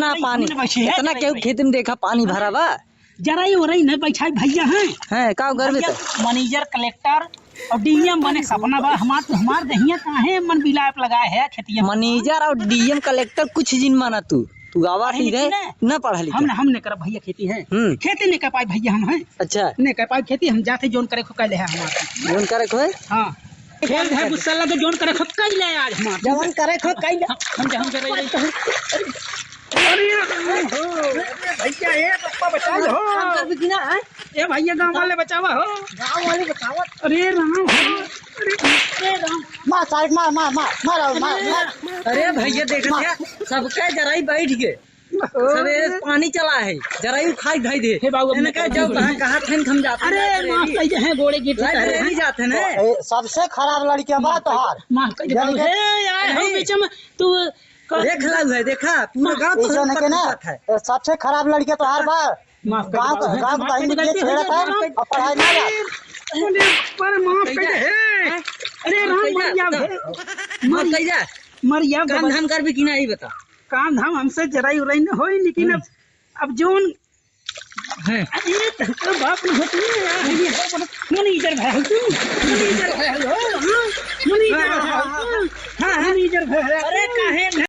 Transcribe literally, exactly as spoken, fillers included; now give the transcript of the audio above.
ना पानी, इतना केहू खेत में देखा पानी भरा बा? जरई उरई नहीं बैठाई भइया हैं। हैं, का करबे भइया, त? Manager, collector और D M बने सपना बा हमार, तो हमार दहिया काहे मन बिलाप लगाए है खेतिया में? Manager और D M collector कुछ जिन माना तू, तू आवा पढ़े सीधे लिखे ना? न पढ़ा लिखा। हम, हम नहीं करब भइया खेती है। हम्म। खेती नहीं कर पाए भइया हम हैं। अच्छा। नहीं कर पाए खेती, हम जाते जोन करे को कह ले है हमार। जोन करे को है? हाँ। खेल है गुस्सा लगे जोन करे को कह ले आज हमार। जवन करे को कह ले। हम, हम, हम, अरे, अरे, भइया, ए, पप्पा, बचाओ हो। काम कर भी की ना, हैं? ए, भइया, गाँव वाले बचावा हो। गाँव वाले बचावा। अरे, राम हो। अरे, अरे, राम। मार, साइड मार, मार, मार, मार, मार, मार। अरे, भइया, देखत मार। है, सबके जराई बैठ गए। सबे पानी चला है, जराई खाई धाई दे। हे बाबू, एने अपने कहे, "जाओ, कहाँ, कहाँ थे, हम जाते हैं अरे, लाइब्रेरी।" माफ कर दे, हैं, गोड़े गिर लाइब्रेरी जाते हैं ना। ए, सबसे खराब लड़किया बा तोहार। माफ कर दे, बाबू। हे, यार, हम नहीं। बीच में, तू देख ला है, देखा, पूरा गाँव तो इस जने के ना, बात है। ए, सबसे खराब लड़किया तोहार बा। माफ कर दे गाँव बाबू, का, गाँव का माफ कर दे, बहिनी के गलती हो छेड़ा गई, था, माफ कर अब पढ़ाई ना जा। अरे, पर माफ कर दे, हे। अरे, राम, मर जा, हे। मर जा। मर जा, काम बाबा। धाम कर भी कि ना, ई बता। काम धाम हमसे जराई उराई न होई, लेकिन अब, हम्म। अब जोन है। अरे, तो बाप न होती है यार, ये हो, बोलो, manager भाई तू, manager भाई हो, हाँ, manager भाई हो, हाँ, हाँ, manager भाई हो। अरे, काहे न